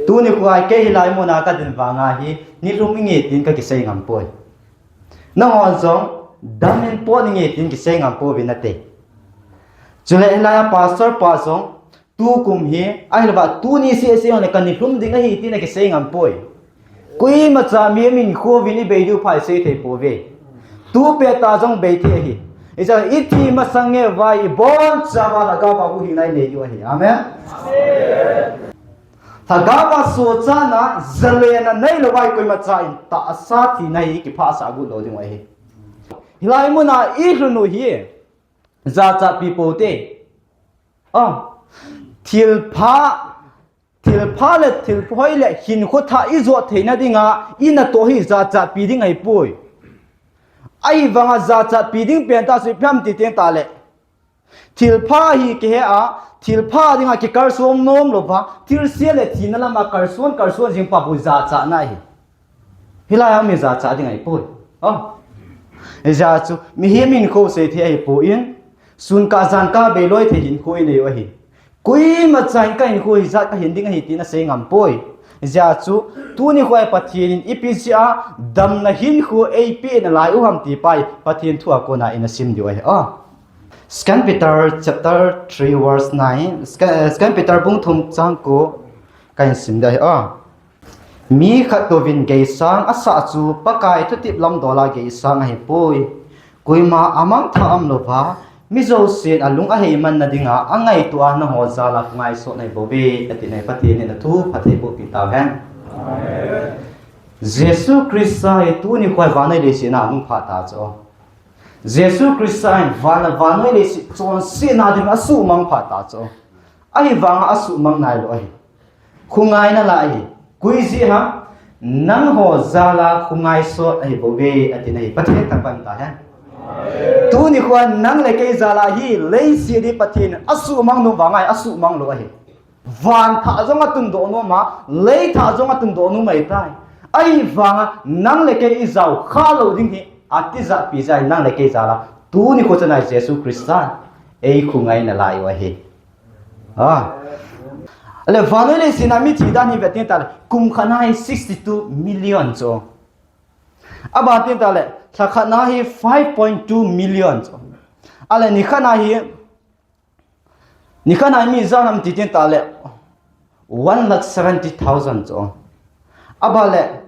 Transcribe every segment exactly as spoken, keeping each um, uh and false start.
Tuni kho a kei hilai muna kadin vanga hi, nilhum inge tin kakisei ngam poi. Nangho jong, dam in pot inge tin kisei ngam pouvin nate. Chule hilai a pastor pa jong, tukum hi, ahilouva tuni sese hon le kanilhum ding ahi tin akisei ngam poi. Koimacha mihem hinkho vin ibei diu pha isei thei pouve. Tupet a jong bei thei ahi. Ijeh iti masang ngei vai ibonchauva lhagao a huhhingna inei diu ahi. Amen. Lhagao a sohchatna, jalen a neilou vai koimacha in tahsa thina hi kiphasah got lou ding ahi. Hilai muna ilhun u hi, jachatpi pou te. Ah, thilpha, thilpha le thilhoi le hinkho thah ijot theina dinga, inatoh hi jachatpi ding ahipoi. Ahivanga jachatpi ding pen tah chu ipi ham ti teng tale. Thilpha hi kihe a, thilpha dinga kikalson nom louva, thilse le thina lama kalson, kalson jing pa bou jachatna ahi. Hilai a mi jachat ding ahipoi. Ah. Hijeh chun, mihem hinkho sei thei ahipoi, sun kah jan kah beiloi thei hinkho inei u ahi. Koimacha in kahinkho hijat kahin ding ahi tin asei ngam poi. Hijeh chun, tuni kho a Pathen in ipi jeh a damna hinkho eipeh nalai u ham ti pa hi Pathen thu a kona ina sim diu ahi. Ah. Second Peter chapter three verse nine, Second, Second Peter bung thum chang ko kahin sim ding ahi. Ah. Mi khat touvin geisang asah chu Pakai thutep lamdol a geisang ahipoi. Koima amangthah umlouva, mi jousen alung aheimanna dinga angaito a nangho jal a khongaisot nahibouve, ati nai. Pathen in athu phatthei boh peh tauhen. Jesu Christa hi tuni kho a vannoi leiset a ahung phat ta chu. Jesu Christa in van, vannoi leiset chonsetna dinga asuhmang phat ta chu. Ahivanga asuhmang nailou ahi. Khongai nalai ahi. Koi jeh ham, nangho jal a khongaisot ahibouve, ati nai. Pathen thangvah in tahen. Tuni kho a nang le kei jal a hi, leiset hi Pathen in asuhmang nom vang ahi, asuhmang lou ahi. Van thah jong atundoh nom a, lei thah jong atundoh nom ahitai. Ahivanga nang le kei ijao khalou ding hi, atijatpi jeh a nang le kei jal a tuni kho chana Jesu Christa in eikhongai nalai u ahi. Ah. Ale vannoi leiset a mi thi dan hi vet teng tale, kum khat na hi sixty two million chu. Aban teng tale, lha khat na hi five point two million chu. Ale ni khat na hi, ni khat na hi mi ijat ham ti teng tale, one lakh seventy thousand chu. Aban le,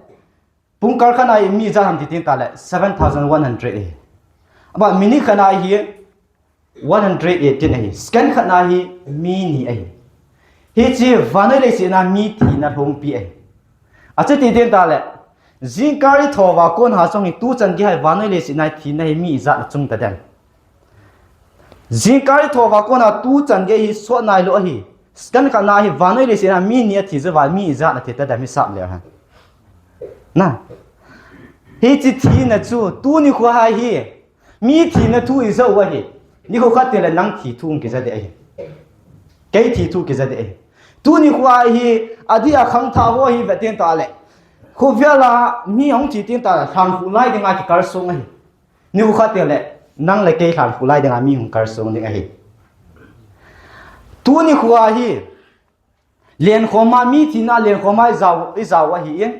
pungkal khat na hi mi ijat ham ti teng tale, seven thousand one hundred ahi. Aban minute khat na hi, one hundred eighteen ahi. Second khat na hi mi ni ahi. Hiche vannoi leiset a mi thina lhompi ahi. Achuti teng tale, jingkah ithouva kon a jong hi tuchan gei a hi vannoi leiset a thina hi mi ijat achung tadem? Jingkah ithouva kon a tuchan gei hi sot nailou ahi. Second khat na hi vannoi leiset a mi ni athi jouva mi ijat athi tadem hisap leu hen. Na. Hiche thina chu tuni kho a hi, mi thina thu ijat u ahi. Nikho khat teng le nang thi thu hung kijat ding ahi. Kei thi thu kijat ding ahi. Tuni kho a hi, adeh a khangthah ho hi vet teng tale, khovel a mi ahung thi teng tale lhankhuh lai dinga kikalsong ahi. Nikho khat teng le nang le kei lhankhuh lai dinga mi hung kalsong ding ahi. Tuni kho a hi, lenkhom a mi thina lenkhom a ijao, ijao ahin,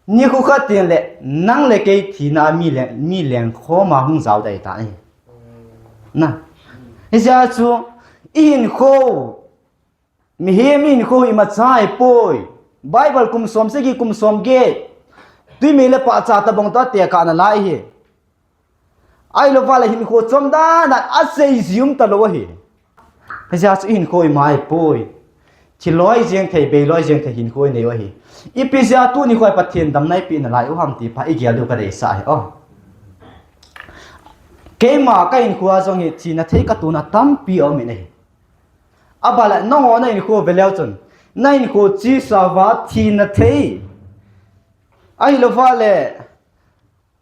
nikho khat teng le nang le kei thina mi len, mi lenkhom a hung jao ding ahitai. Na. Hijeh chun, ihinkho, mihem hinkho hi imacha ahipoi. Bible kum som sagi kum som get, twimei le pahcha tabang tah tekah nalai ahi. Ahilouva le hinkho chom dan a asei jing talou ahi. Hijeh chun hinkho ima ahipoi. Thiloi jeng thei, beiloi jeng thei hinkho inei u ahi. Ipi jeh a tuni kho a Pathen damna eipeh nalai u ham ti pa igel diu kadeisah ahi. Oh. Keima kahinkho a jong hi thina thei katona tampi aumin ahi. Aban le nangho nahinkho ve leu chun, nahinkho chesa uva thina thei, ahilouva le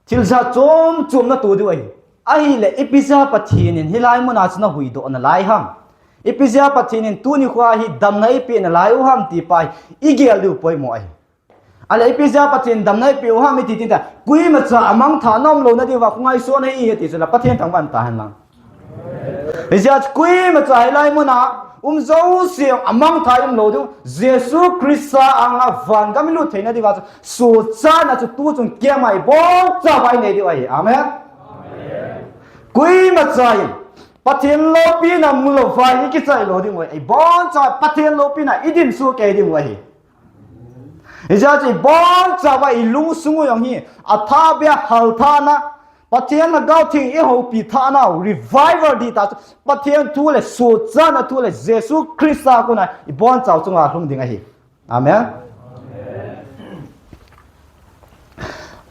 thil jat chom chom nato diu ahi. Ahile ipi jeh a Pathen in hilai muna chu nahuhdoh nalai ham? Ipi jeh a Pathen in tuni kho a hi damna eipeh nalai u ham ti pa hi igel diu poimo ahi. Ale ipi jeh a Pathen damna eipeh u ham iti teng tale, koimacha amangthah na umlouna diuva khongaisot nahi ati chule Pathen thangvah in tahen lang. Hijeh chun koimacha hilai muna Um jouse amangthah umlou diu. Jesu Christa anga vangam ilut theina diuva chu, suhchatna chu tuchung keiman ibonchauva inei diu ahi. Amen. Koimacha in Pathen loupina mulouva hi kichai lou diu ahi. Ibonchauva Pathen loupina idin soh kei diu ahi. Hijeh chun ibonchauva ilungsung u jong hi, athahbeh a halthahna, Pathen Lhagao Theng ihoupi thahna, revival ding tah chu, Pathen thu le suhchatna thu le Jesu Christa kona ibonchauva chunga lhung ding ahi. Amen.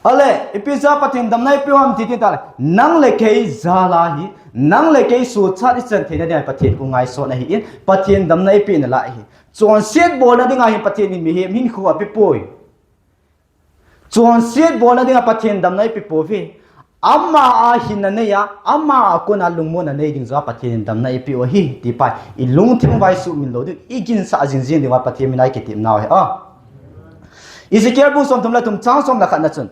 Ale, ipi jeh a Pathen damna eipeh u ham ti ding tale, nang le kei jal a hi, nang le kei suhchat ichan theina dinga Pathen khu ngaisot ahin, Pathen damna eipeh nalai ahi. Chonset bolna dinga hin Pathen in mihem hinkho apepoi. Chonset bolna dinga Pathen damna eipepouve. Ama a hinna nei a, ama a kona lungmonna nei ding joh a Pathen in damna eipeh u ahi, ti pa ilungthim uva isuhmil lou diu, iginsah jingjing diuva Pathen mina ikitepnau ahi. Ezekiel bung somthum le thum chang som le khatna chun,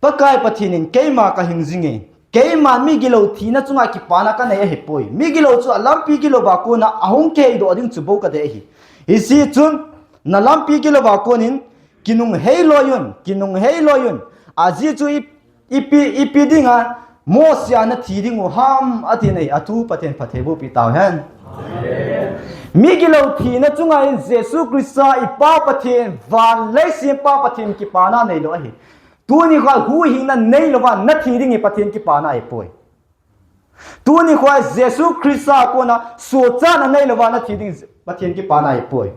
Pakai Pathen in keima kahing jinge, keiman migilou thina chunga kipana kanei ahipoi. Migilou chu alampi gilouva kona ahung kiheidoh ding chu bou kadei ahi. Hijeh chun, nalampi gilouva konin, kinunghei loiyun, kinunghei loiyun. Ajeh chu i, ipi, ipi dinga Mose a nathi dingu ham, ati nei, athu Pathen phatthei bohpi tauhen. Migilou thina chunga hin Jesu Christa iPa Pathen, van leisempa Pathen kipana neilou ahi. Tunikho huhhingna neilouva nathi ding hi Pathen kipana ahipoi. Tunikho Jesu Christa kona suhchatna neilouva nathi ding Pathen kipana ahipoi.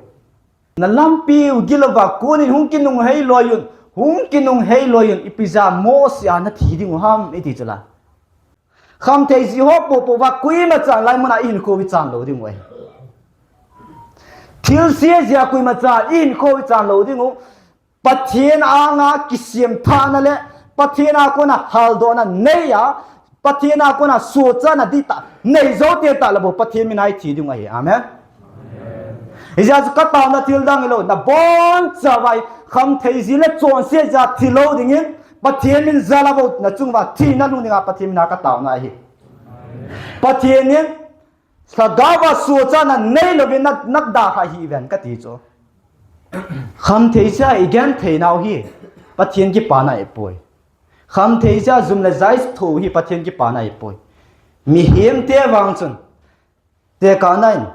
Nalampiu gilouva konin hung kinunghei loiyun, hung kinunghei loiyun, ipi jeh a Mose a nathi dingu ham iti chula. Khamthei jeh ho poupouva koimachan laimun a ihinkho ichan lou diu ahi. Thilse jeh a koimachan ihinkho ichan lou diu. Pathen anga kisem thahna le Pathen a kona haldohna nei a, Pathen a kona suhchatna dihtah nei jou teng tale bou Pathen mina ithi diu ahi. Amen. Hijeh a chu kataona thil dang hilou, nabonchauva khamthei jeh le chonset jeh a thilou dingin, Pathen min jal a bou nachunguva thina lhung dinga Pathen mina kataona ahi. Pathen in lhagaova suhchatna neilouvin na, nadalhah hih uvin kati chu. Khamthei jeh a igentheinau hi Pathen kipana ahipoi. Khamthei jeh a jum le ja ithoh hi Pathen kipana ahipoi. Mihemte vang chun, tekahna in,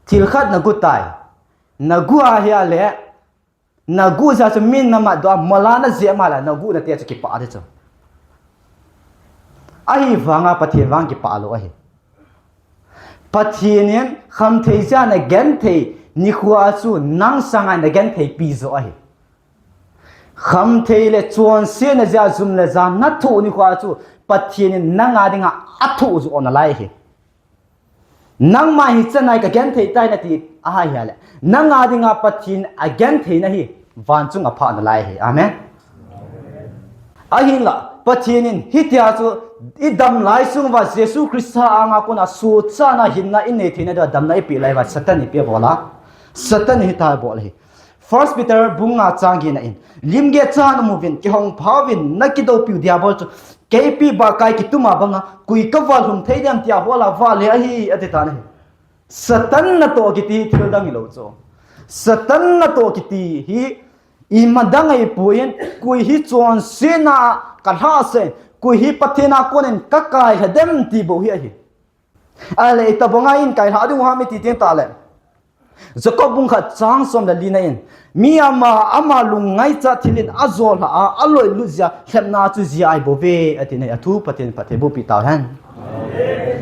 thil khat nagu tai, nagu ahile, nagu jeh a chu min namatdoh a, mola najep ma le, naguhnate chu kipah ding chu. Ahivanga Pathen vang kipah lou ahi. Pathen in khamthei jeh a nagenthei nikhoa chu nang sanga nagentheipi joh ahi. Khamthei le chonsetna jeh a jum le ja nathoh nikhoa chu Pathen in nanga dinga athoh joh nalai ahi. Nangma hi chanai kagenthei tai nati ahile, nanga dinga Pathen agentheina hi van chung aphah nalai ahi. Amen. Ahinla, Pathen in hitia chu idam lai sunguva Jesu Christa anga kona suhchatna hinna inei theina dia damna ipeh lai uva Satan in ipi abol a? Satan in hitia abol ahi. First Peter bung nga chang getna in, limgeh chan umuvin, kihong phauvin, nakidoupiu Diabol chu keipi bahkai kituma banga koi kavalhum thei dem tia hol a vale ahi, ati tan ahi. Satan natoh kiti hi thil dang hilou chu. Satan natoh kiti hi imadang ahipoi, koi hi chonsetna a kalhahsah in, koi hi Pathen a konin kakailha dem ti bou hi ahi. Ahile itobanga inkailhah diu ham iti teng tale, Jacob bung khat chang som le lina in, mi ama, ama lungngaicha thil in ajolhah a, aloilut jeh a lhepna chu jia ahibouve, ati nei, athu Pathen phatthei bohpi tauhen.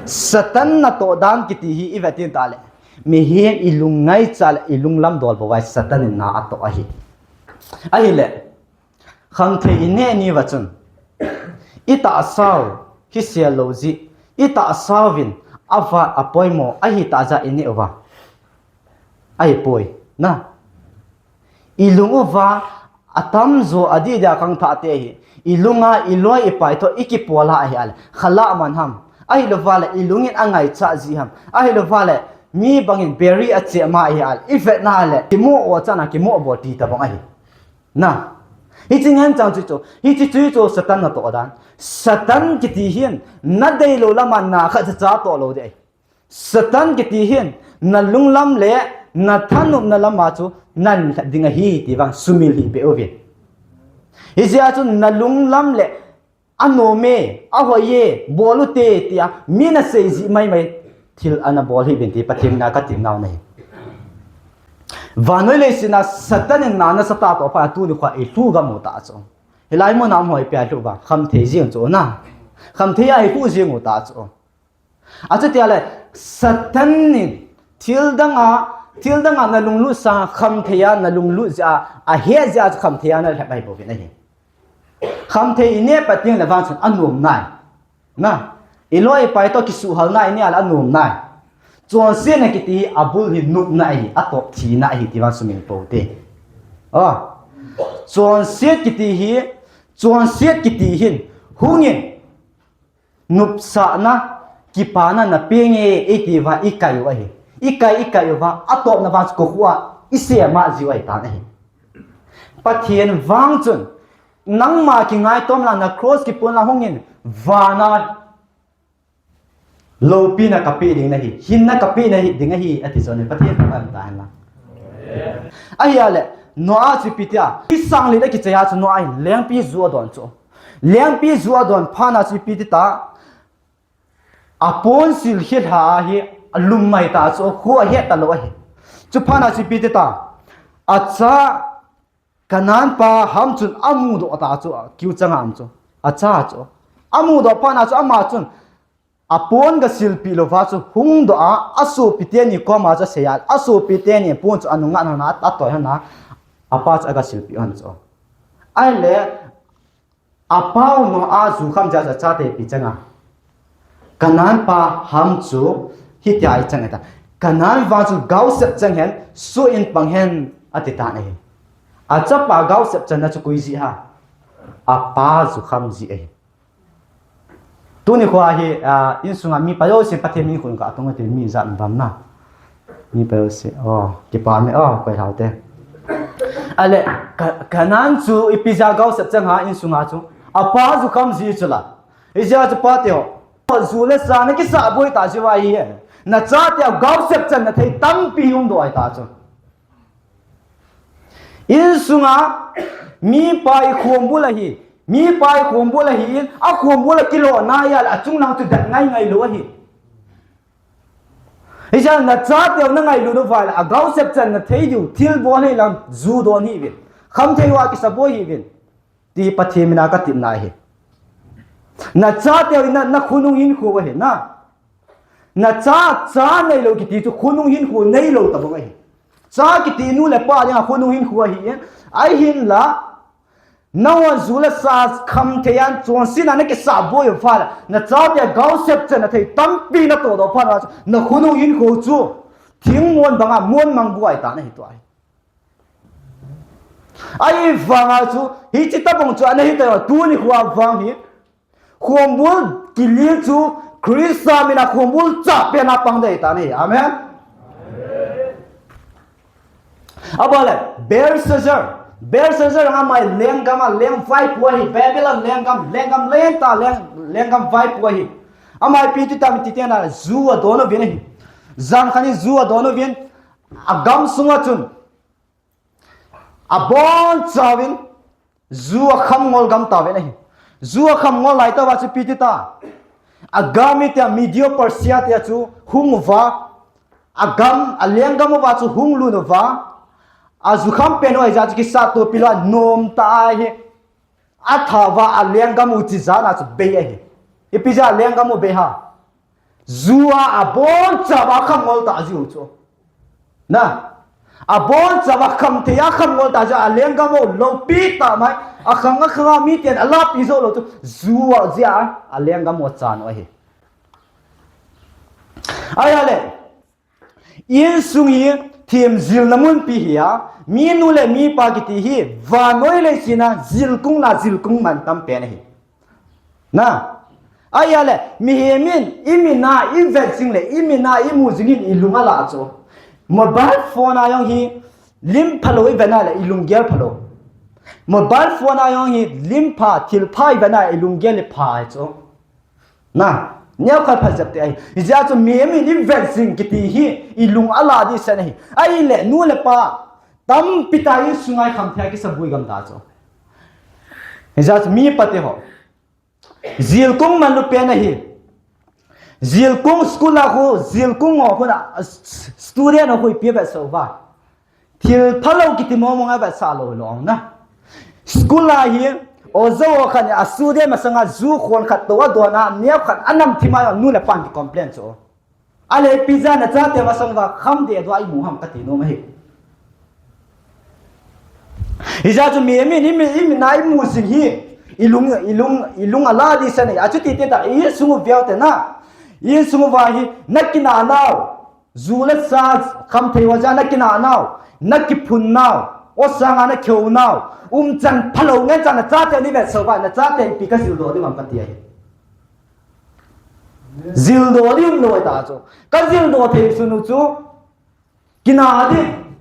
Satan natoh dan kiti hi ivet teng tale, mihem ilungngaicha le ilunglam dol bouva Satan in na atoh ahi. Ahile, khamthei ineh niuva chun, itahsau hi sel lou jeh, itahsauvin avat apoimo ahitah jeh a ineh uva ahipoi. Na, ilung uva atamjo adih dia khangthahte hi, ilunga iloi ipai toh ikipol a ahile, khalah man ham, ahilouvale ilungin angaichat jeh ham, ahilouvale mi bangin biri achep ma ahile, ivetna le kimoh o chan a kimoh bol ti tobang ahi. Na, hiche ngen chang chu chu, hiche chu chu Satan natoh dan. Satan kiti hin nadeilou lama na khatcha cha toh lou ding ahi. Satan kiti hin, na lunglam le na thanopna lama chu na lhep ding ahi ti vang sumil hih peh uvin. Hijeh a chu na lunglam le anom e, ahoi e, bol ute tia mi na sei jih maimai thil ana bol hih uvin ti Pathen mina ka temna ahi. Vannoi leiset a Satan in na nasatah a toh phat a tuni khoa eilhu gam u tah chu. Hilai muna um ho ipi a lhu uva, khamthei jeng chu na. Khamthei a eilhu jeng u tah chu. Achuti le, Satan in thil dang a, thil dang a na lunglut sanga khamthei a na lunglut jeh a, ahet jeh a chu khamthei a na lhep ahi bouvin ahi. Khamthei i neh pat teng le vang chun anom nai. Na, i loi i pai toh kisuhhalna i neh a le anom nai. Chonsetna kiti hi abul hi nopna ahi, atop thina ahi ti vang sumil pou te. Aw. Chonset kiti hi, chonset kiti hin, hungin, nopsahna, kipana na pe nge, eiti uva i kai u ahi. I kai, i kai uva, atopna vang chu kokhuh a i sem a jiu ahi tan ahi. Pathen vang chun, nangma kingaitom lang, na cross kipon lang hungin, vana loupina ka pe ding nahi, hinna ka pe nahi ding ahi, ati chu ahi, Pathen thangvah in umhen lang. Ahile, Noah chu ipi tia, i sang li le kichai a chu Noah in lengpi ju adon chu. Lengpi ju adon phat na chu ipi ti ta, apon sil khel ha hi alum mai ta chu, khu ahet talou ahi. Chu phat na chu ipi ti ta, acha Canaan pa Ham chun amudoh ta chu, kiu chang a um chu. Acha chu. Amudoh phat na chu ama chun, apon ga silpeh louva chu hungdoh a, asopi teni koma chu asei a, asopi teni pon chu anung ngat hon a, atoi hon a, apa chu aga silpeh hon chu. Ahile, apa u Noah ju kham jeh a chu achate ipi chang a. Canaan pa Ham chu hitia i chang e ta. Canaan vang chu gaosep chang hen, soh in pang hen, ati tan ahi. Achapa gaosep channa chu koi jeh ham. Apa ju kham jeh ahi. Tuni khoa hi, ah, insunga mi pa jouse Pathen min khun ka tung ati mi jat bang na. Mi pa jouse, oh, kipa me, oh, koi hao te. Ahile, Ka-, Canaan chu ipi jeh a gaosep chang ham insunga chu. Apa ju kham jeh chu la. Hijeh a chu pate ho. Ju le sa na kisah boi ta jeh uva hi. Na chate a gaosep channa thei tampi hung doh ahi ta chu. Insunga, mipa i khombul ahi, mipa i khombul ahi in, akhombul a kilona a le achung lang chu dat ngai ngai lou ahi. Hijeh a na chate u na ngailut uva le, agaosep channa thei diu, thil bol hih lang, ju don hih uvin. Khamthei uva kisa boi hih uvin. Ti Pathen mina ka temna ahi. Na chate u na, na khonung hinkho ahi na. Na cha, cha neilou kiti chu khonung hinkho neilou tabang ahi. Cha kiti nu le pa dinga khonung hinkho ahi. Ahinla, nangho ju le sa khamthei a chonsetna na kisah boi uva le, na chate a gaosep channa thei tampi na tohdoh phat uva chu, na khonung hinkho chu thingmon banga mon mang bu ahi ta na hi tua hi. Ahivanga chu, hiche tabang chu ana hi ta, tuni khoa vang hi. Khombul kilil chu, Christa mina khombul chah pen a pang ding ahi ta na hi. Amen. Abale, Belshazzar. Belshazzar ama lenggam a lengvaipo ahi, Babylon lenggam, lenggam lentah, leng, lenggam vaipo ahi. Ama ipi ti tam ti tena, ju adon uvin ahi. Jan khat in ju adon uvin, agam sunga chun. Abonchauvin, ju akham ngol gam tauvin ahi. Ju akham ngol lai tauva chu ipi ti ta. Agam itia Medo Persia tia chu hung uva. Agam, alenggam uva chu hung lut uva. Ajukham pen u ahijeh chu kisah topi lou a nom tah ahi. Athauva alenggam u chu ijat a chu bei ahi. Ipi jeh a alenggam u bei ham. Ju a abonchauva akham ngol tah jiu chu. Na. Abonchauva khamthei a akham ngol tah jeh a alenggam u loupi tah mai. Akhang akhang a miten alahpi jou lou chu. Ju a jeh a alenggam u achan u ahi. Ahile. Insung hi themjilna munpi ahi a, minu le mipa kiti hi, vannoi leiset a jilkung la jilkung mantam pen ahi. Na, ahile, mihem in, imin a, ivet jing le, imin a, imu jing in, ilung alah chu. Mobile phone a jong hi, lim phalou ivet na le, ilunggel phalou. Mobile phone a jong hi, lim pha, thil pha ivet na, ilunggel hi pha chu. Na, Neokhat pha jep te ahi. Hijeh chun mi, mi ni vet jing kiti hi, i lung ala ding sen ahi. Ahile, nu le pa, tampi tah insunga i khamthei a kisabui gam ta chu. Hijeh chun mi pate ho. Jilkung manlu pen ahi. Jilkung school a khu, jilkung ho khu na, student ho khu ipi vetsah uva. Thil phalou kiti mong mong a vetsah lou lou na. School a hi, oja ho khat in a student masanga ju khon khat tou a don a, neo khat a nam thim a, nu le pan ki complain chu. Ahile ipi jeh a na chate masang uva kham deh dua i mu ham kati nom ahi. Hijeh chun mi, mi, mi, mi, mi na i mu jing hi, i lung, i lung, i lung ala ding sen ahi. Achuti teng tah, i insung u veu te na. I insung uva hi, na kinah nau. Ju le sa khamthei ho jeh a na kinah nau, na kiphun nau, o sanga na kheu nau, umchan phalou ngen chan na chate ni vetsah uva, na chate ipi ka jildoh ding ham kati ahi. Jildoh ding lou ta chu. Ka jildoh thei sun u chu, kinah ding,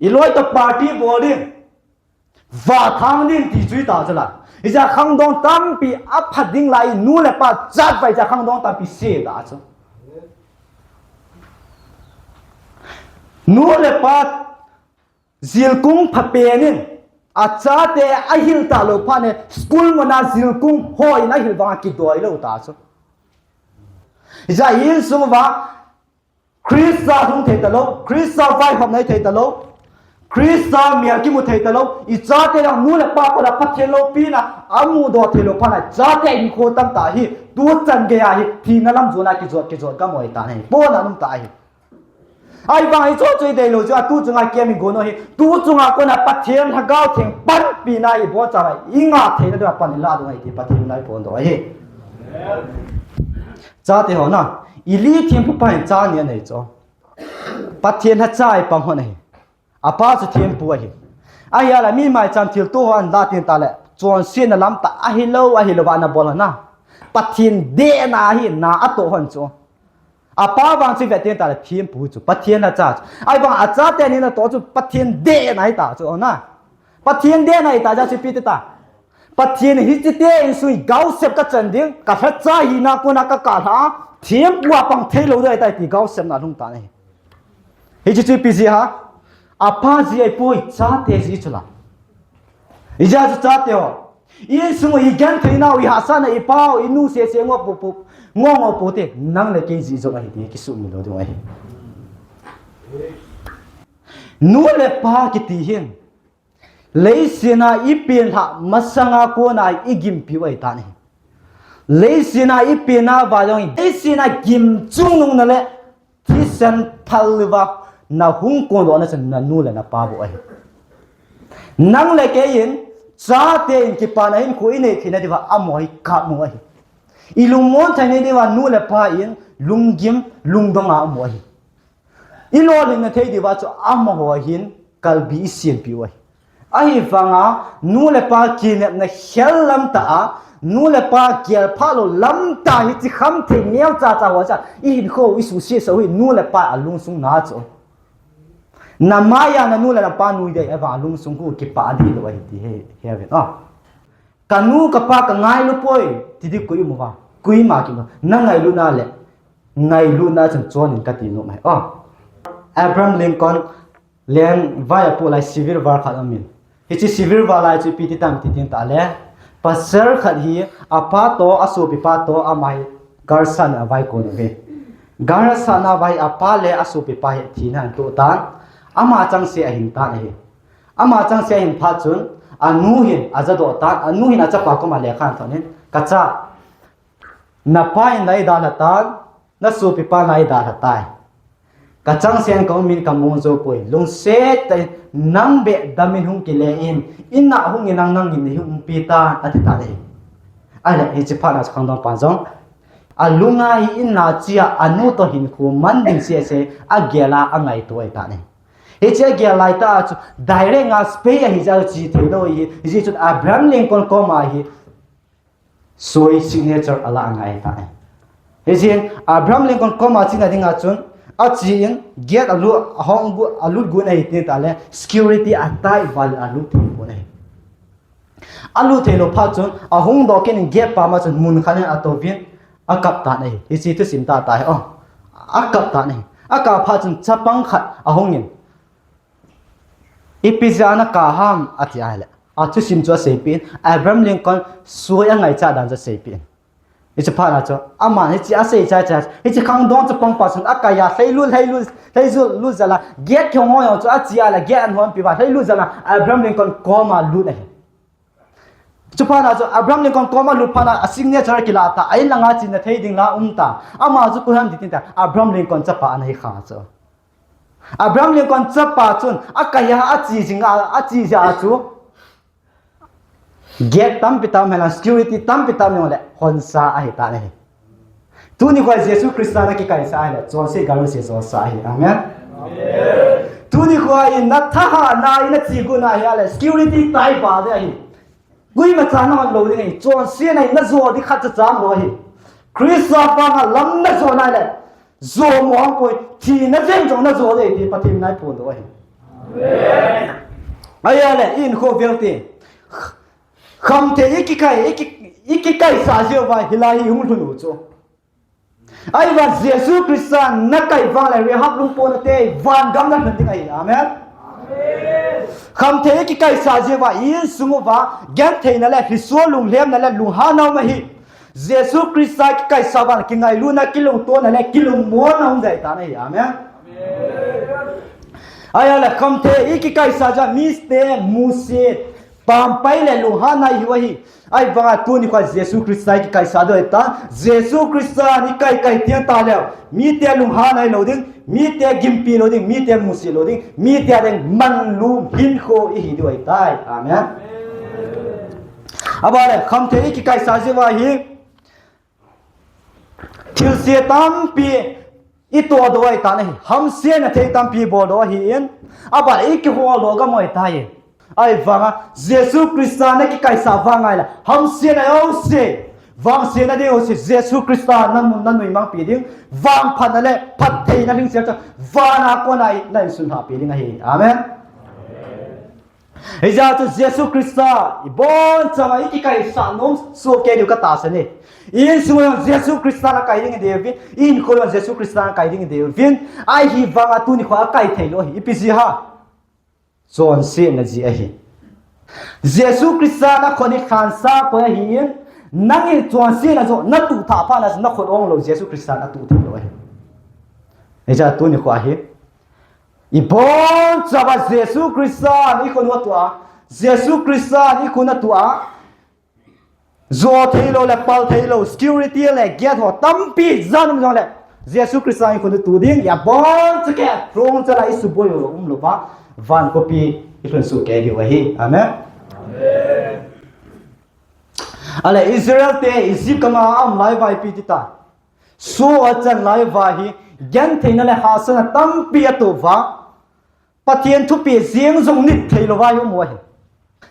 i loi toh party bol ding, vathang ding ti chu i ta chu la. Hijeh a khangdong tampi a pha ding lai, nu le pa chatvai jeh a khangdong tampi se ta chu. Nu le pa jilkung pha pen in, a chate a hil ta lou phat in, school mun a jilkung ho in a hil vang a kidoi lou ta chu. Hijeh a insung uva, Christa hung thei ta lou, Christa vaihopna i thei ta lou, Christa mel kimu thei ta lou, i chate lang nu le pa koma Pathen loupina a mudoh thei lou phat in, chate in kho tam ta hi, tu chan gei a hi, thina lam jon a kijot, kijot gam u ahi ta hi, pona um ta hi. Ahivang i chu chu i dei lou chu, a tu chunga kem i gon u hi, tu chunga kona Pathen Lhagao Theng panpina i bol chan a, i ngah theina ding a pan i la ding ahi ti Pathen in ei phondoh ahi. Chate ho na, Eli thempu pa hin cha ni anei chu. Pathen lhacha a i pang hon ahi. A pa chu thempu ahi. Ahia la mi mai chan thilto ho an la teng tah le, chonsetna lam tah ahilou, ahilou va ana bol hon na. Pathen dehna hi na a toh hon chu. A pa vang chu vet teng tah le thempu chu, Pathen lhacha chu. Ahivang a chate ni na toh chu Pathen dehna ahi ta chu na. Pathen dehna ahi ta jeh chu ipi ti ta. Pathen in hiche te insung gaosep ka chan ding, ka lhacha hina kona ka kah lha a, thempu a pang thei lou ding ahi tai ti gaosepna lhung tan ahi. Hiche chu ipi jeh ham, a pa jeh ahi poi, chate jeh chu la. Hijeh a chu chate ho, i insung u i genthei nau, i hahsatna, i pa u, i nu sese ngo pou pou, ngo ngo pou te, nang le kei jeh jong ahi ti kisumil lou ding ahi. Nu le pa kiti hin, leiset a i pen lhah masanga kona i gimpi u ahi tan ahi. Leiset a i pen a vang jong, leiset a gim chungnung na le thisan phal uva na hung kondoh na chun na nu le na pa bou ahi. Nang le kei in chate in kipana hinkho i nei theina diuva amaho hi kap u ahi. I lungmon theina diuva nu le pa in lunggim lungdong a um u ahi. I lolhinna thei diuva chu amaho hin kalbi i siampi u ahi. Ahivanga nu le pa kinepna khel lam tah a, nu le pa gelphah lou lam tah hiche khamthei neocha cha ho cha i hinkho i suhsetsa u hi nu le pa a lungsung na chu. Na maiya na nu le na pa nui ding avang a lungsung khu kipah dih lou ahi ti hi, hi uvin. Ka nu ka pa ka ngailu poi, ti ding koi um uva. Koima kimu. Na ngailutna le ngailutna chun chon in kati nom ahi. Abraham Lincoln leng vai apoh lai Civil War khat aumin. Hiche Civil War lai chu ipi ti tam ti ding tah le, pasal khat hi apa toh, asopipa toh, ama hi galsatna a vai kon uve. Galsatna a vai apa le asopipa hi thina ahin toh tan, ama changseh ahin tan ahi. Ama changseh ahin phat chun, anu hin ajadoh tan, anu hin achapa koma lekha ahin thot in, ka cha, na pa in na eidalha tan, na sopipa in na eidalha tai. Ka changseh in ka umin ka mong jou poi, lungset tah in nang beh damin hung kile in, in a hung in nang, nang in nei hung umpi tan, ati tan ahi. Ahile, hiche phat na chu khangdong pan jong, alunga hi in a che a, anu toh hinkho man ding sese, agel a, angaito ahi tan ahi. Hiche agel lai tah a chu direct a spei ahi jeh a chu che thei lou ahi, hijeh chun Abraham Lincoln koma hi soi signature ala angai ahi tan ahi. Hijeh in Abraham Lincoln koma chena dinga chun ache in gate alut, ahong gu-, alut got ahi tin tah le security a tai val in alut thei pon ahi. Alut thei lou phat chun ahung doh kit in gate pam a chun mun khat in atouvin Akap tan ahi. Hiche thusim tah tah hi. Oh. Akap tan ahi. Akap phat chun chapang khat ahungin, "Ipi jeh a nakap ham?" ati ahile, athusim chu aseipeh in, Abraham Lincoln soi angaichat dan chu aseipeh in. Hiche phat a chu, aman hiche asei chai chai, hiche khangdong chapang pa chun akaiya, lhailut, lhailut, lhailut, lut jal a, gate kihong ho jong chu ache a le, gate ahonpi uva, lhailut jal a, Abraham Lincoln koma lut ahi. Chuphat a chu, Abraham Lincoln koma lut phat a, a signature kilah ta, a in langa chena thei ding la um ta. Ama chu koi ham ti tin ta, Abraham Lincoln chapa ana hi kha chu. Abraham Lincoln chapa chun, akaiya, ache jing a, ache jeh a chu, gate tampi tam, hela security tampi tam jong le, honsa ahi tan ahi. Tuni khoa Jesu Christa na kikaisah ahile, chonset gal se josa ahi. Amen. Tuni khoa in nathahatna in nache got na ahile, security tai pa de ahi. Koima cha nahon lou ding ahi, chonsetna in najo ding khatcha cham lou ahi. Christa vanga lam najo na ahile, jo mong poi, thina jeng jong najo ding ahi ti Pathen in eiphondoh ahi. Ahile, i hinkho vel te. Khamthei i kikai, i ki, i kikaisah jeh uva hilai hi hung lhun u chu. Ahivang Jesu Christa nakai vang le Rahab lungpona te van gam nalhun ding ahi. Amen. Khamthei i kikaisah jeh uva, i insung uva gentheina le lhiso, lunglhemna le lunghanna um ahi. Jesu Christa kikaisah vang kingailutna, kilungtona le kilungmonna um jeng tan ahi. Amen. Ahile khamthei i kikaisah jeh a mite musit, pampai le lunghanna ihiu ahi. Ahivanga tuni khoa Jesu Christa i kikaisah diu ahitan. Jesu Christa in i kaikai teng tah leh, mite lunghanna hilou ding, mite gimpi lou ding, mite musit lou ding, mite ading manlum hinkho ihi diu ahitai. Amen. Aban le, khamthei i kikaisah jeh uva hi, thilse tampi i tohdoh ahitan ahi, hamsetna thei tampi boldoh ahin, aban le i kiholdoh gam u ahitai. Ahivanga Jesu Christa na kikaisah vang ahile, hamsetna jouse, vangsetna ding jouse, Jesu Christa na, na noimangpi ding, vangphatna le phattheina lhingsel chu, van a kona na insunlhahpi ding ahi. Amen. Hijeh chun Jesu Christa ibonchauva i kikaisah nom sohkei diu katahsan e. I insung jong Jesu Christa nakai ding ideiyuvin, i hinkho jong Jesu Christa nakai ding ideiyuvin, ahivanga tuni khoa akai theilou ahi. Ipi jeh ham? Chonsetna jeh ahi. Jesu Christa nakhut in lhansah koi ahin, nangin chonsetna joh natuh thah phat na, nakhut onglou Jesu Christa natuh theilou ahi. Hijeh a tuni khoa hi, ibonchauva Jesu Christa in i khut atuh a, Jesu Christa in i khut atuh a, jo theilou le pal theilou, security le gate ho tampi jan um jongle, Jesu Christa in i khut atuh ding, ibonchauva lhung chala i suboi lou umlouva, van khopi i lhun sohkei diu ahi. Amen. Ahile Israel te Egypt gam a aum lai uva ipi ati ta. Soh achan lai uva hi, gentheina le hahsatna tampi atoh uva, Pathen thupeh jeng jong nit theilouva i um u ahi.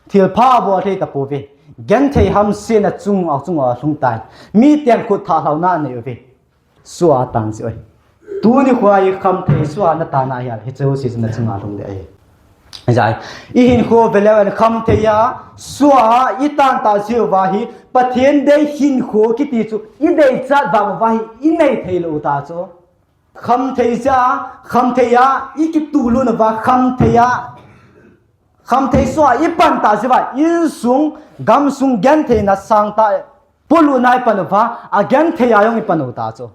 Thilpha abol thei tapouve. Genthei hamsetna chung a, chung a lhung tai. Miten khut thahlaona anei uve. Soh a tan jeh u ahi. Tuni khoa i khamthei soh a natan ahile, hiche jouse chu nachunga lhung ding ahi. Hijeh a, i hinkho veleu hen khamthei a, soh a i tan tah jeh uva hi, Pathen dei hinkho kiti chu i deichat vang uva hi i nei theilou u ta chu. Khamthei jeh a, khamthei a i kituhlut uva, khamthei a, khamthei soh a i pan tah jeh uva, insung, gamsung gentheina sangtah, polutna i pan uva, agenthei a jong i pan u ta chu.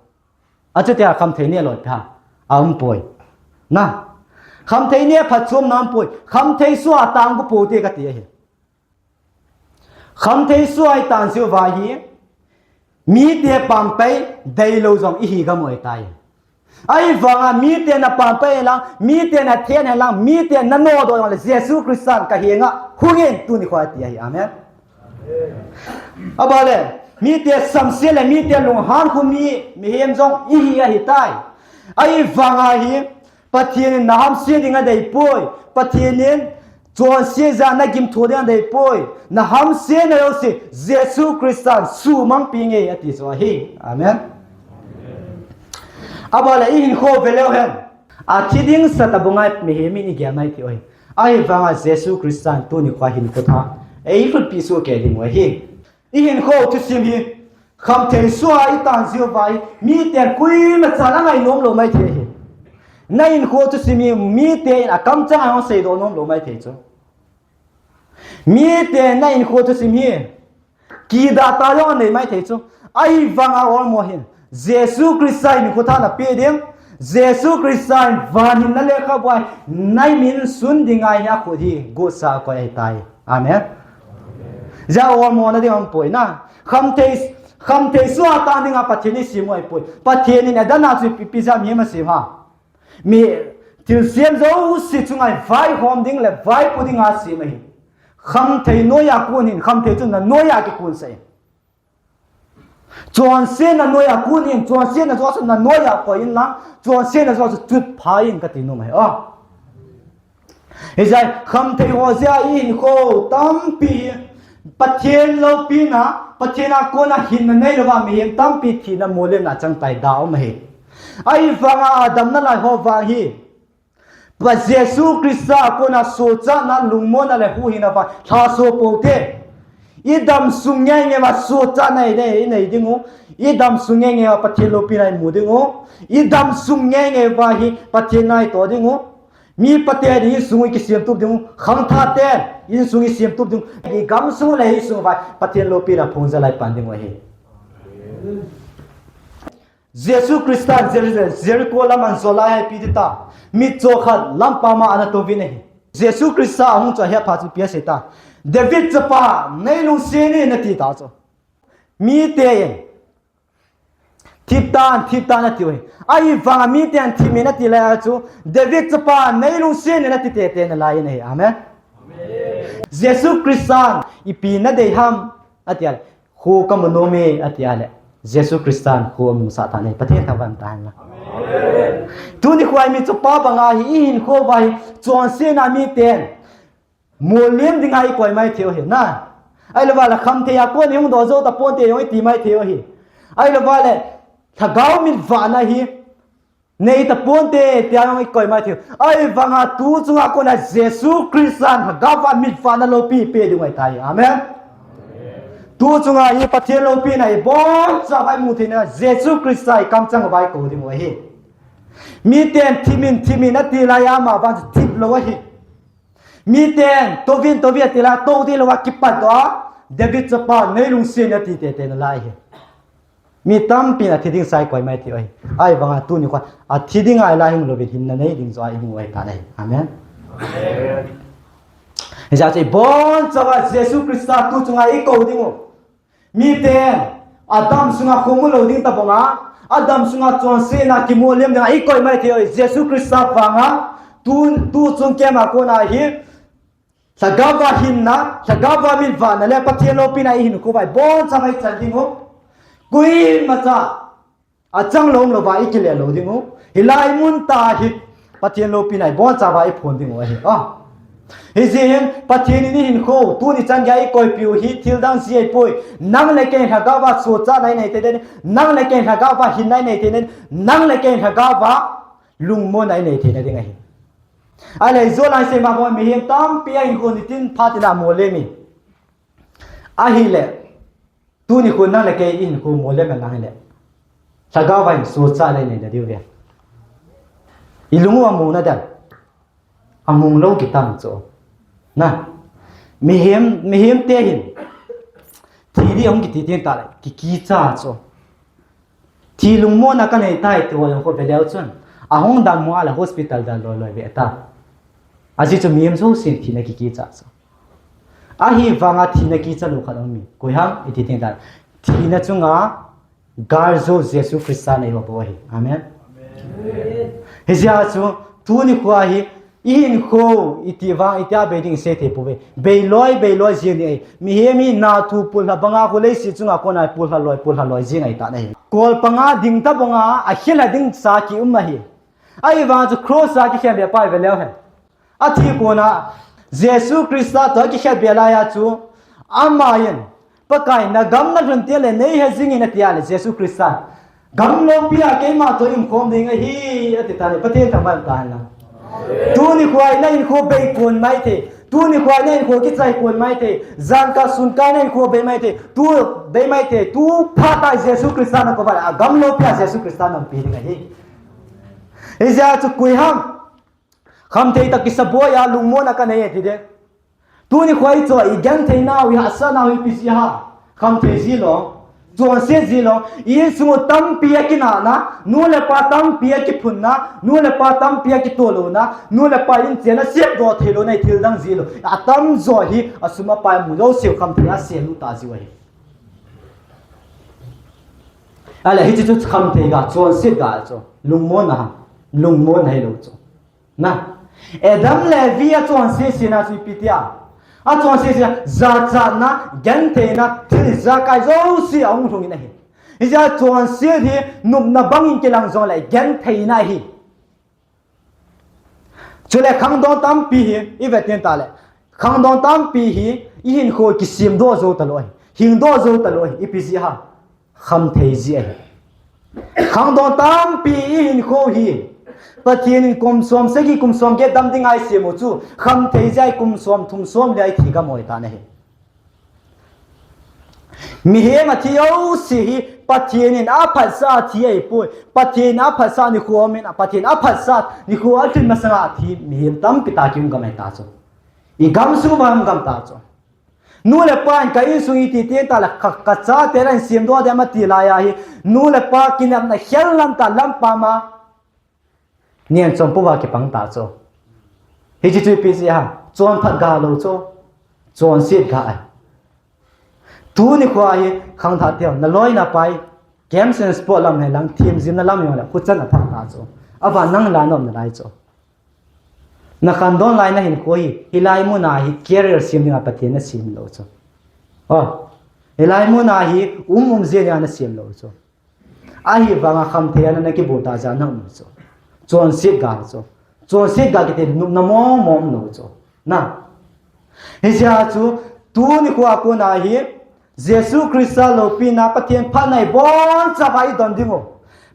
Achutia khamthei neh lou ipi ham? Aumpoi. Na. Khamthei neh phatchomna aumpoi. Khamthei soh a tang gu poute kati ahi. Khamthei soh a i tan jeh uva hi, mite pampai deilou jong ihi gam u ahitai. Ahivanga miten apampai henlang, miten athen henlang, miten nanodoh jongle Jesu Christan kahenga hungin tuni khoa ati ahi. Amen. Aban le, mite samset le mite lunghan khu mi, mihem jong ihi ahitai. Ahivanga hi, Pathen in nahamse ding adeipoi. Pathen in chonse jeh a nagimtho ding adeipoi. Nahamsetna jouse Jesu Christan sumangpeh inge ati chu ahi. Amen. Aban le i hinkho veleu hen. Athi ding sa tabang a mihem in igel mai ti u ahi. Ahivanga Jesu Christan tuni khoa hinkho thah eilhutpeh sohkei ding u ahi. I hinkho thusim hi, Khamthei sua i tan jiu vai, miten koima chan angai nom lou maithei hi. Na hinkho thusim hi, miten akamchang a hung seidoh nom lou maithei chu. Miten na hinkho thusim hi, kidah tah jong anei maithei chu. Ahivanga olmo hin, Jesu Christa hinkho thah na pe ding, Jesu Christa in van hinna lekhabu a, na min sun ding ahi, akhut hi gotsa koi ahitai. Amen. Hijeh a olmo na ding aum poi na. Khamthei, khamthei sua tan dinga Pathen i sem u ahipoi. Pathen in Adam a chu ipi, ipi jeh a mi asem ham. Mi thilsem jouse chunga vaihom ding le vaipo dinga asem ahi. Khamthei noiya kon in, khamthei chu na noiya kikonsah in. Chonsetna noiya kon in, chonsetna jouse na noiya koi in lang, chonsetna jouse chutpha in kati nom ahi. Oh. Hijeh a khamthei ho jeh a i hinkho tampi hi Pathen loupina, Pathen a kona hinna neilouva mihem tampi thina molemna chang tai, da um ahi. Ahivanga a damna lai ho vang hi, Pa Jesu Christa a kona sochatna, lungmonna le huhhingna vang lhaso pou te. I damsung ngeingei uva sochatna i nei, i nei ding u. I damsung ngeingei uva Pathen loupina i mu ding u. I damsung ngeingei uva hi Pathen ngaito ding u. Mi phaten insung i kisemtup ding u, khangthah ten insung i semtup ding u, i gamsung le insung uva Pathen loupina phung jal a i pan ding u ahi. Jesu Christa Jer-, Jericho lam ahin jot lai a ipi ti ta, mitcho khat lampam a ana touvin ahi. Jesu Christa ahung chu ahetphat chu ipi asei ta, David chapa, nei lungset in ati ta chu. Miten Thip tan, thip tan atiu ahi. Ahivanga miten thip in ati lai a chu, David chapa, nei lungset in ati tete nalai in ahi. Amen. Jesu Christan ipi nadei ham ati a le, kho kamu nom e ati a le, Jesu Christan kho amusah tan ahi. Pathen thangvah in umhen lang. Tuni khoa hi mi chapa banga hi i hinkho uva hi chonsetna miten molem dinga i koi maithei u ahi na. Ahilouva le khamthei a kon i hung doh jou taponte jong i ti maithei u ahi. Ahilouva le lhagao mitvahna hi nei taponte tia jong i koi maithei u. Ahivanga tu chunga kona Jesu Christan lhagao a mitvahna loupi pe ding u ahitai. Amen. Tu chunga hi Pathen loupina i boncha uva i mu theina Jesu Christa i kamchang uva i kou ding u ahi. Miten thip in, thip in ati lai a, ama vang chu thip lou ahi. Miten touvin, touvin ati lai a, tou ding louva kipatdoh a, David chapa, nei lungset in ati tete nalai ahi. Mi tampin athi ding sa i koi maithei u ahi. Ahivanga tuni khoa athi ding ngai la hung louvin hinna nei ding joh a i hung u ahitan ahi. Amen. Hijeh chun i boncha uva Jesu Christa tu chunga i kou ding u. Miten Adam sunga khomu lou ding tabanga, Adam sunga chonsetna kimolem dinga i koi maithei u ahi. Jesu Christa vanga tu, tu chung kema kona hi lhagao a hinna, lhagao a mitvahna le Pathen loupina i hinkho uva i boncha uva i chan ding u. Koimacha achang lou um louva i kile lou ding u. Hilai mun tah a hi Pathen loupina i boncha uva i phong ding u ahi. Ah. Hijeh hin Pathen in i hinkho u tuni chan geiya i koipiu hi thildang jeh ahipoi. Nang le kei lhagao uva sochatna i nei theina ding, nang le kei lhagao uva hinna i nei theina ding, nang le kei lhagao uva lungmonna i nei theina ding ahi. Ahile ijou lai seima bou mihem tampi a hinkho nitin phatin amolem e. Ahile tuni khoa nang le kei i hinkho molem nalai hile, lhagao uva hin sochatna i nei nadiu ve. I lung u among nadem? Among lou kitam chu. Na, mihem, mihemte hin thi ding ahung kiti teng tahle kikicha chu. Thi lungmonna kanei tai ti ho jong khu veleu chun, ahung dammo a le hospital dal loi loi ve ta. Ajeh chu mihem jousen thina kikicha chu. Ahivanga thina kicha lou khat aum e. Koi ham iti teng tahle, thina chunga gal jou Jesu Christa nei ho bou ahi. Amen. Hijeh a chu tuni khoa hi i hinkho iti vang itia bei ding i sei thei pouve. Bei loi, bei loi jing ding ahi. Mihem hi nathu pullha banga khu leiset chunga kona pullha loi, pullha loi jing ahitan ahi. Kol panga ding tabanga akhelha ding sa kium ahi. Ahivang chu cross a kikhenbeh pa hi veleu hen. Athi kona Jesu Christa toh akikhenbeh laiya chu, aman, Pakai, nagam nalhun tengle neihe jingin atia le Jesu Christan, gam loupia keima toh i umkhom ding ahi, ati tan ahi. Pathen thangvah in umhen lang. Tuni khoa hi na hinkho beikon maithei, Tuni kho a nahinkho kichai kon maithei, jan kah sun kah nahinkho bei maithei, tu bei maithei, tu phat a Jesu Christa nakou uva le, agam loupia Jesu Christa naumpi ding ahi. Hijeh chun koi ham, khamthei tah kisa boi a lungmonna kanei e ti ding. Tuni kho a ichoi genthei nau, ihahsat nau hi ipi jeh ham. Khamthei jeh lou, chonset jeh lou, insung u tampi akinahna, nu le pa tampi akiphunna, nu le pa tampi akitoh louna, nu le pa in chenna sepdoh thei louna, thil dang jeh lou. Atamjo hi asum apai mu jouseu khamthei a selu ta jiu ahi. Ahile hiche chu khamthei ga, chonset ga chu, lungmonna ham, lungmonna hilou chu. Na, Adam le Evi achonset sena chu ipi tia. Achonset sena, jachatna, gentheina, thil ijakai jouse ahung lhungin ahi. Hijeh a chonset hi nopna bangin kilang jongle gentheina ahi. Chule khangdong tampi hi, ivet teng tale. Khangdong tampi hi, ihinkho kisemdoh jou talou ahi. Hingdoh jou talou ahi, ipi jeh ham. Khamthei jeh ahi. Khangdong tampi ihinkho hi, Pathen in kum som sagi, kum som get dam dinga eisem u chu, khamthei jeh a kum som thum som le a ithi gam u ahitan ahi. Mihem athi jouse hi Pathen in aphatsah a thi ahipoi. Pathen in aphatsah nikho aumin, Pathen in aphatsah nikho alhin masanga athi mihem tampi tah kium gam ahita chu. Igamsung uva um gam ta chu. Nu le pa in ka insung iti teng tale ka, kachate la in semdoh ding ati lai a hi, nu le pa kinepna khel lam tah lampam a nenchom pouva kipang ta chu. Hiche chu ipi jeh ham, chonphat ga lou chu, chonset ga ahi. Tuni kho a hi khangthah teu, naloi napai, games and sport lam hilang, themjilna lam jongle khuchan aphah ta chu. Avan nang la nom nalai chu. Nakhangdong lai nahinkho hi, hilai muna hi career sem dinga Pathen in asem lou chu. O, hilai muna hi um um jeh dinga nasem lou chu. Ahivanga khamthei a na, nakibol tah jeh a naum chu. Chonset ga chu. Chonset ga kiti nopna mong mong umlou chu. Na, hijeh a chu, tuni kho a kona hi, Jesu Christa loupina, Pathen phatna ibonchauva idon dingu,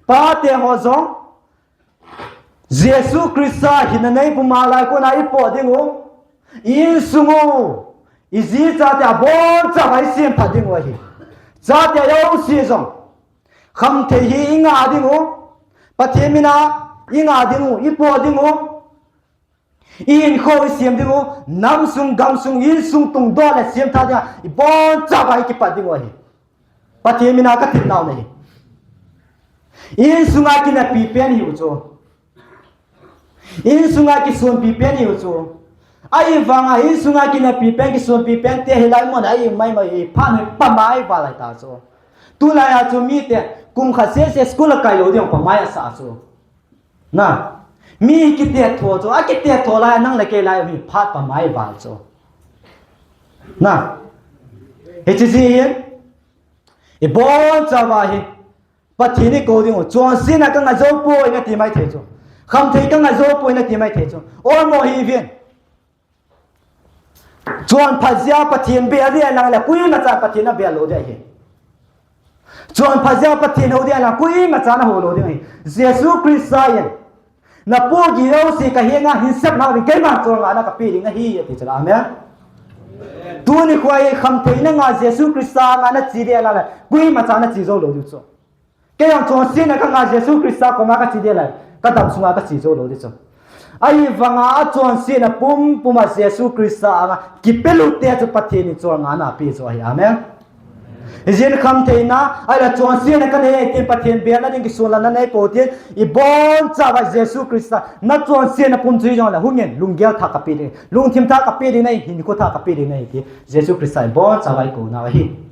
pate ho jong Jesu Christa hinna neipuma lai kona ipoh dingu, insungu, iji chate abonchauva isemphat dingu ahi. Chate jouse jong khamthei hi ingah dingu, Pathen mina ingah dingu, ipoh dingu, ihinkho isem dingu, namsung, gamsung, insung tungdoh le semthah dinga ibonchauva ikipat dingu ahi. Pathen mina kathilnau ahi. Insunga kinapi pen hiu chu. Insunga kisonpi pen hiu chu. Ahivanga insunga kinapi pen, kisonpi pen te hilai muna imaimai hi phat hi pamai val ahita chu. Tulai a chu mite kum khat sese school akai lou ding pamai asah chu. Na, mi kitet tho chu, akitet tho lai a nang le kei lai hi phat pamai val chu. Na, hiche jeh hin ibonchauva hi Pathen ikou dingu, chonsetna kangah joupoi nati maithei chu. Khamthei kangah joupoi nati maithei chu. Olmo hiuvin. Chonphat jeh a Pathen bel ding ahilang le koimacha Pathen abel lou ding ahi. Chonphat jeh a Pathen hou ding ahilang koimacha nahou lou ding ahi. Jesu Christa in, napohgih jouse kahenga hinsepna uvin keiman cholngahna kapeh ding nahi ati chula. Amen. Tuni kho a hi khamtheina nga Jesu Christa anga nache ding ahilang le koimacha nache jou lou diu chu. Kei jong chonsetna kanga Jesu Christa koma kache ding le, kadam sunga kache jou lou ding chu. Ahivanga achonsetna pumpuma Jesu Christa anga kipelute chu Pathen in cholngahna apeh chu ahi. Amen. Hijeh in khamtheina, ahile chonsetna kanei tin Pathen belna ding kisonlatna neipou tin, ibonchauva Jesu Christa, nachonsetna pum chu hijongle hungin, lunggel thah kapeh ding, lungthim thah kapeh ding nahi, hinkho thah kapeh ding nahi ti Jesu Christa ibonchauva ikounau ahi.